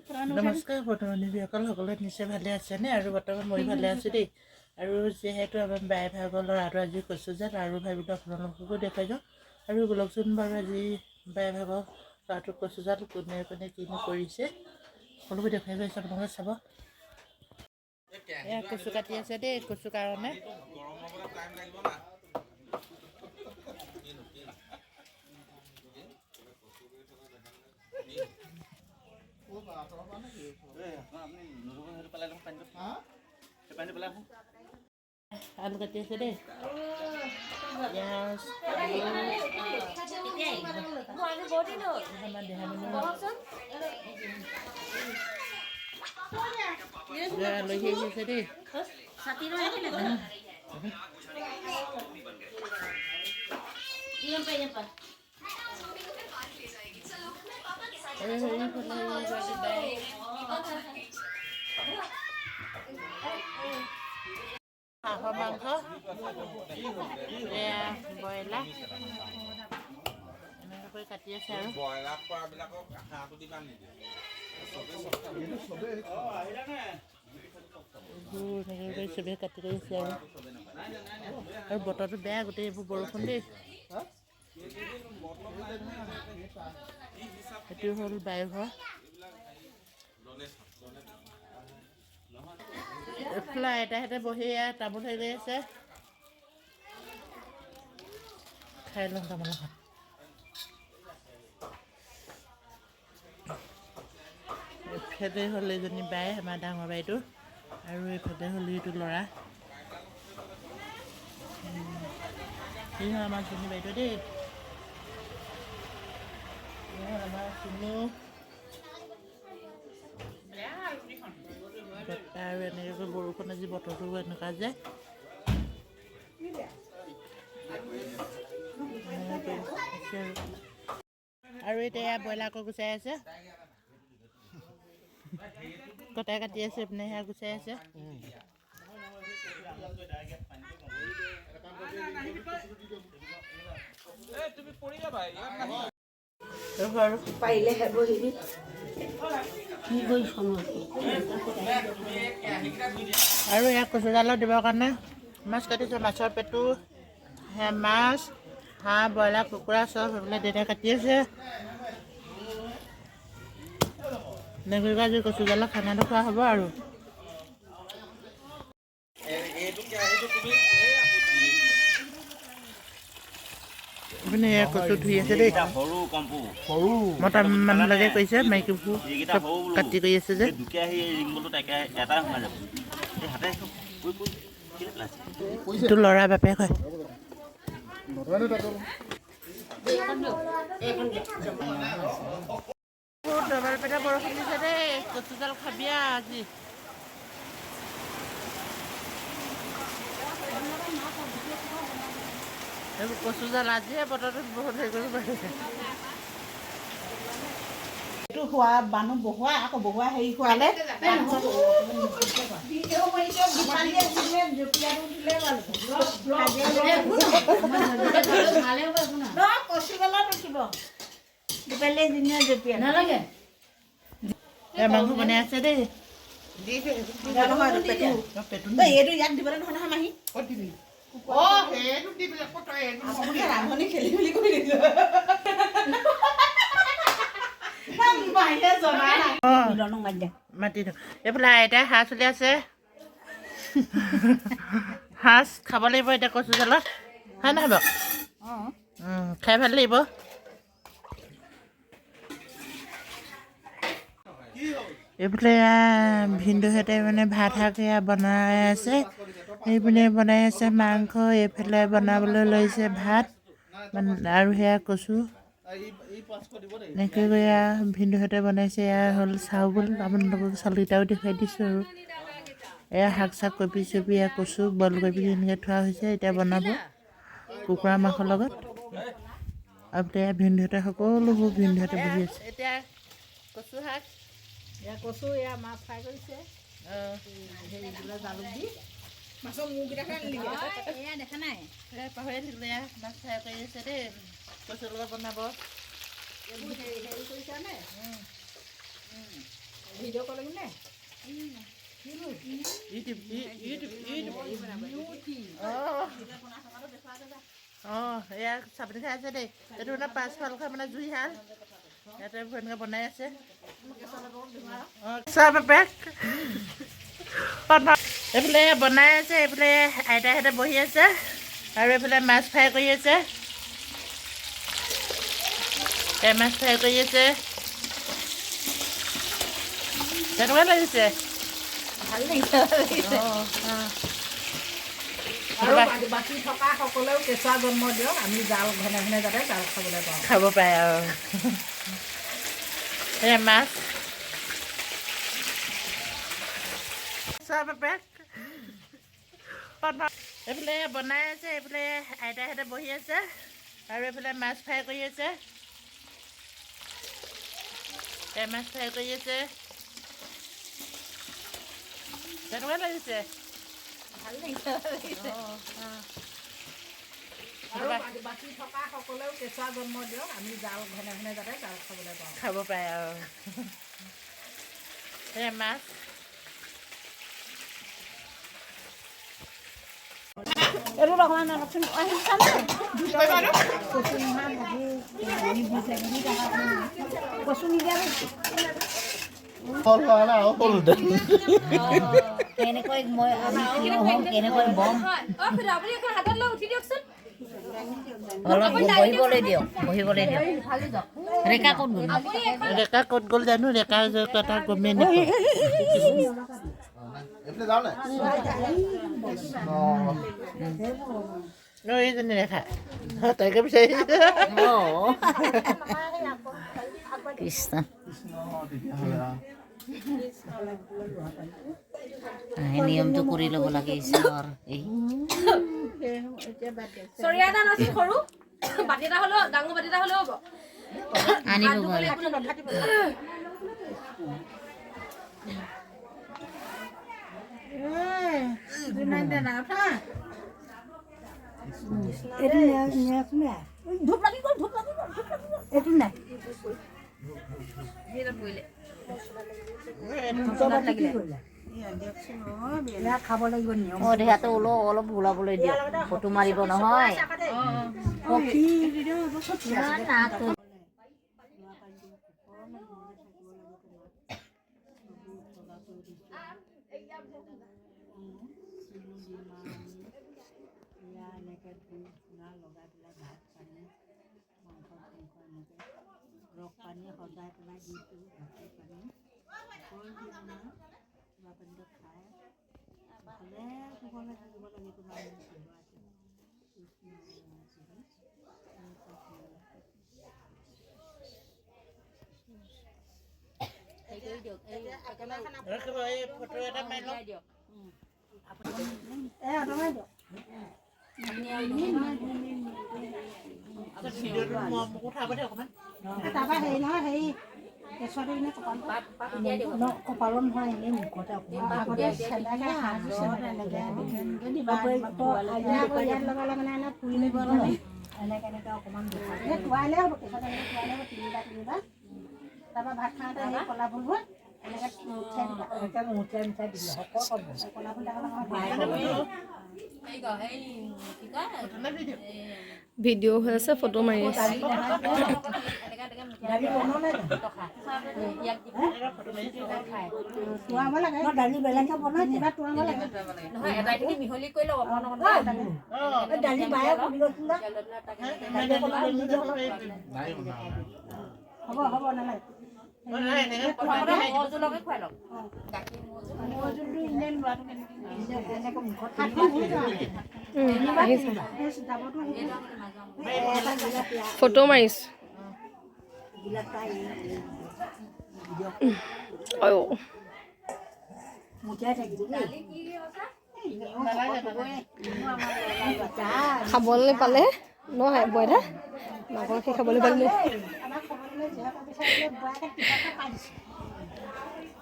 নমস্কাৰ বন্ধু-বান্ধৱীসকল, সকলোৱে নিশ্চয় ভালে আছেনে? আৰু বৰ্তমান মই ভালে আছোঁ দেই। আৰু যিহেতু আমাৰ বাই ভাগৰ ল'ৰাটো আজি কচু জাল, আৰু ভাবিলোঁ আপোনালোককো দেখুৱাই যাওঁ। আৰু ব'লকচোন বাৰু, আজি বাই ভাগৰ ল'ৰাটো কচু জাল কোনে কোনে কিনো কৰিছে, সকলোবোৰ দেখুৱাই গৈছে, আপোনালোকে চাব। এয়া কচু কাটি আছে দেই, কচু কাৰণে। আলু কাটি আছে দেই, পিঁয়াজ, আমাৰ দেহা মানুহ আলহী আহিছে দেই। হাঁহৰ মাংস, এয়া ব্ৰইলাৰ এনেকৈ কাটি আছে। আৰু ব্ৰইলাৰ খোৱাবিলাকক হাঁহটো দিবা নিদিয়ে? এইবোৰ এনেকৈ কৰি চবেই কাটি কৰি আছে। আৰু আৰু বতৰটো বেয়া, গোটেই এইবোৰ বৰষুণ দেই। সেইটো হ'ল বাই ঘৰ। এইফালে আইতাহঁতে বহি এয়া তামোল হেৰি কৰি আছে। খাই লওঁ তামোল এখন। এইফালে হ'ল এজনী বাই, আমাৰ ডাঙৰ বাইদেউ, আৰু এইফালে হ'ল এইটো ল'ৰা। এই হ'ল আমাৰ জনী বাইদেউ দেই। এই হ'ল আমাৰ চুনু বৰ্তা। আৰু এনেকৈ বৰষুণ, আজি বতৰটো এনেকুৱা যে এনেকৈ আছে। আৰু এতিয়া এয়া ব্ৰইলাৰ আকৌ গুচাই আছে, কটাই কাটি আছে, এইপিনে সেয়া গুচাই আছে। তুমি পৰি যাবা ইয়াত নাহি। ৰ'ব আৰু পাৰিলেহে বহিবি, কি কৰিছ? আৰু ইয়াক কচু জালত দিবৰ কাৰণে মাছ কাটিছোঁ, মাছৰ পেটু, সেয়া মাছ, হাঁহ, ব্ৰইলাৰ, কুকুৰা চব সেইবিলাক দেউতাই কাটি আছে। এনেকৈ আজি কচু জালত খানাটো খোৱা হ'ব। আৰু এইটো কেৰাহীটো তুমি এই আকৌ ধুই এইপিনে এয়া কচু ধুই আছে দেই। সৰু কম্পু। মতা মানুহবিলাকে কৰিছে, মাইকীবোৰ এইকেইটা চব সৰু বোলো। কাটি কৰি আছে যে। এই দুকেৰাহী এই ৰিংবলটোত একে এটাই সোমাই যাব। এই হাতে পুৰি পুৰি কেলে পেলাইছে? এইটো ল'ৰা বাপেক হয়। বহুত ডবল পেটা বৰষুণ দিছে দেই। কচু জাল খাবি আৰু আজি। এইবোৰ কচু জাল আজিহে বতৰটোত বহুত হেৰি কৰিব পাৰিছে। এইটো হোৱা মানুহ বহুৱা, আকৌ বহুৱা হেৰি খোৱালে। নালাগে। এয়া মাংস বনাই আছে দেই। পেটু। এইটো ইয়াত দিবলৈ নহয়, নহয় মাহী। ৰান্ধনি খেলি মেলি কৰি দিছো, মাহীয়ে জনা নাই। অঁ, মাতি দিওঁ। এইফালে আইতাই হাঁহ চলি আছে, হাঁহ খাব লাগিব এতিয়া কচু জালত, হয় নহয় বাৰু? খাই ভাল লাগিব। এইফালে এয়া ভিনদেউহঁতে মানে ভাত শাক এয়া বনাই আছে। এইপিনে বনাই আছে মাংস, এইফালে বনাবলৈ লৈছে ভাত মানে, আৰু সেয়া কচু এনেকৈ এয়া ভিনদেউহঁতে বনাইছে। এয়া হ'ল চাউল, আপোনালোকক চাউলকেইটাও দেখুৱাই দিছোঁ। আৰু এয়া শাক চাক, কবি চবি, এয়া কচু বইল কৰি পিনি এনেকৈ থোৱা হৈছে। এতিয়া বনাব কুকুৰা মাংসৰ লগত। আৰু এতিয়া ভিনদেউহঁতে সকলোবোৰ ভিনদেউহঁতে বহি আছে। এতিয়া কচু শাক। এয়া কচু, এয়া মাছ ফ্ৰাই কৰিছে, হেৰি বোলে জালুক দি। মাছৰ মূৰকেইটা আনিলি? এয়া দেখা নাই, পাহৰি থাকিলোঁ। এয়া মাছ ফ্ৰাই কৰি আছে দেই, কচুৰ লগত বনাব। এইবোৰ হেৰি হেৰি কৰিছা নে? ভিডিঅ' কলিং নে? YouTube YouTube YouTube. অঁ, এয়া চাপনি খাই আছে দেই। এইটো মানে পাছফালখন মানে জুইশাল, ইয়াতে এনেকৈ বনাই আছে। অঁ, চাহ বাপেক এইফালে বনাই আছে, এইফালে আইতাহঁতে বহি আছে আৰু এইফালে মাছ ফ্ৰাই কৰি আছে। মাছ ফ্ৰাই কৰি আছে। কেনেকুৱা লাগিছে? ভাল লাগিছে, ভাল লাগিছে। আৰু বাকী থকা সকলেও কেঁচুৱা জন্ম দিয়ক, আমি জাল ঘনে ঘনে যাতে জাল খাবলৈ পাওঁ, খাব পাৰে। আৰু এয়া মাছ। চাহ বাপেক এইফালে বনাই আছে, এইফালে আইতাহঁতে বহি আছে আৰু এইফালে মাছ ফ্ৰাই কৰি আছে। মাছ ফ্ৰাই কৰি আছে। কেনেকুৱা লাগিছে? ভাল লাগিছে, ভাল লাগিছে। আৰু বাকী থকা সকলেও কেঁচুৱা জন্ম দিয়ক, আমি জাল ঘনে ঘনে যাতে জাল খাবলৈ পাওঁ, খাব পাৰে। আৰু এয়া মাছ। কেনেকৈ মই কেনেকৈ বম অলপ বহিবলৈ দিয়ক, বহিবলৈ দিয়ক। ৰেখা ক'ত গ'ল? ৰেখা ক'ত গ'ল জানো? ৰেখা কথা গমেই নাপাওঁ। এইজনী ৰেখা, তাইকে বিচাৰি। কৃষ্ণ, সেই নিয়মটো কৰি ল'ব লাগে। ঈশ্বৰ, এই চৰিয়া এটা নাছিল, সৰু বাতি এটা হ'লেও, ডাঙৰ বাতি এটা হ'লেও হ'ব, আনিব গ'ল। এইটো নাই। অ, দেহাটো অলপ অলপ ওলাবলৈ দিয়ক, ফটো মাৰিব নহয়। ৰাখিব, এই ফটো এটা মাৰি লওক। ভিডিঅ'টো মোক উঠাব দে অকণমান। তাৰপৰা হেৰি নহয়, হেৰি কেঁচুৱাটো এনেই কপালত নহয়, এনেই মুখতে অকণমান আগতে চেলেকে সাজু এনেকৈ এনেকৈ দিবা। আকৌ ইয়াত লগালে মানে এনে পুৰি নিব নহয়, এনেকৈ এনেকৈ অকণমান তোৱাইলে হ'ব, কেঁচুৱাটো এনেকৈ তোৱাইলে হ'ব, তিনিবাৰ তিনিবাৰ। তাৰপৰা ভাত খাওঁতে সেই কলা ফুলবোৰ এনেকৈ মুঠাই দিবা, এনেকৈ মুঠাই মুঠাই দিলে কলা ফুল ডাঙৰ ডাঙৰ। ভিডিঅ' হৈ আছে, ফটো মাৰি আছে। দালি বেলেগকে বনাই তিনিবাৰ তোৱাব লাগে। দালি বায়ে হ'ব হ'ব, নালাগে। ফটো মাৰিছো। খাবলৈ পালে নহয়, বইদা মাকৰ সেই খাবলৈ পালে।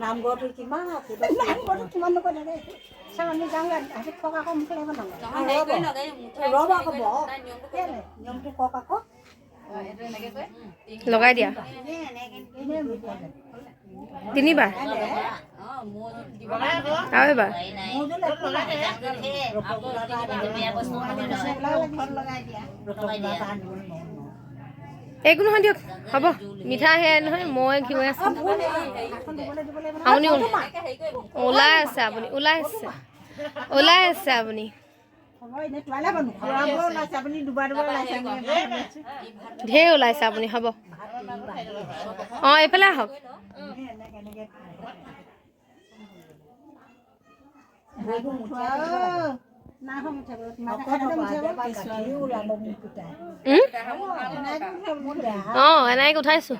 নামঘৰটো কিমান নামঘৰটো কিমান নকয় থাকে। চাওঁ, আমি যাওঁ আজি কওক আকৌ, মোক লাগিব নাম ৰ'ব আকৌ, বহক, নিয়মটো কওক আকৌ। লগাই দিয়া তিনিবাৰ আৰু এবাৰ। একো নহয় দিয়ক, হ'ব। মিঠা সেয়াই নহয়, মই ঘিউৱে আছে। আপুনি ওলাই আছে, আপুনি ওলাই আছে, ওলাই আছে আপুনি। ঢেৰ ওলাইছে আপুনি, হ'ব। অঁ, এইফালে আহক। অঁ, এনেকৈ উঠাইছোঁ।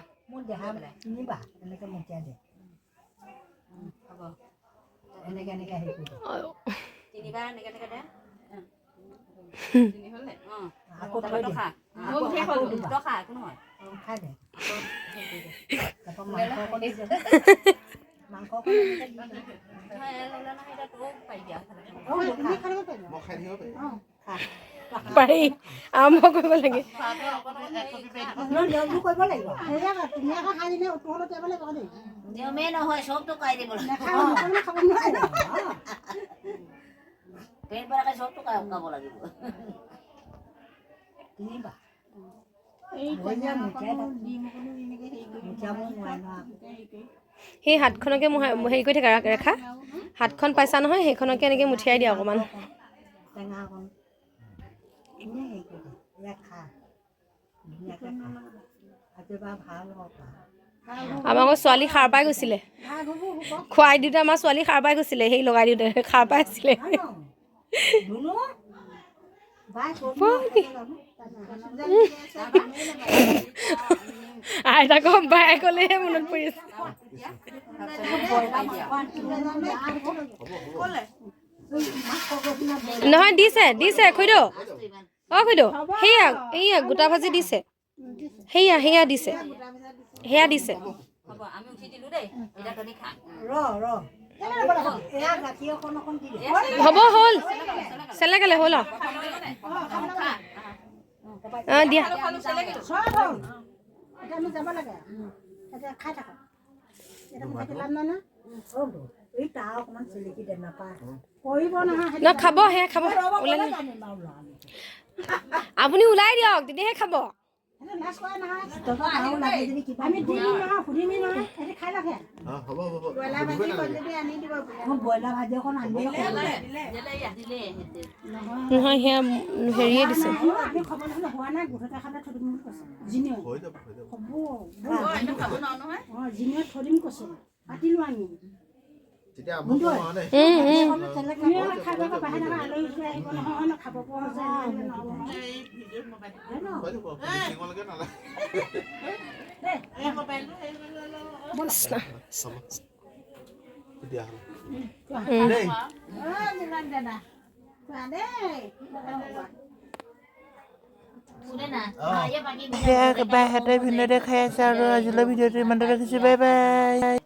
পাৰি, আৰম্ভ কৰিব লাগে। সেই হাতখনকে হেৰি কৰি থাকা ৰেখা, হাতখন পাইছা নহয়, সেইখনকে এনেকৈ মুঠিয়াই দিয়া অকণমান। আমাৰ আকৌ ছোৱালী সাৰ পাই গৈছিলে, খুৱাই দিওঁতে আমাৰ ছোৱালী সাৰ পাই গৈছিলে, সেই লগাই দিওঁতে সাৰ পাই আছিলে। আইতাকৰ বায়েকলেহে মনত পৰি আছে। নহয়, দিছে দিছে খুইদেউ, অ খুইদেউ, সেয়া এইয়া গোটা ভাজি দিছে, সেয়া সেয়া দিছে, সেয়া দিছে। হ'ব, হ'ল, চেলেকেলে হ'ল। অঁ, দিয়া। ন খাব, সেয়া খাব। ওলাই আপুনি ওলাই দিয়ক, তেতিয়াহে খাব। নহয়, সেয়া হেৰিয়ে দিছে। সেয়া বাহঁতে ভিনদেউতে খাই আছে। আৰু আজিলৈ ভিডিঅ'টো ইমানতে ৰাখিছোঁ। Bye bye.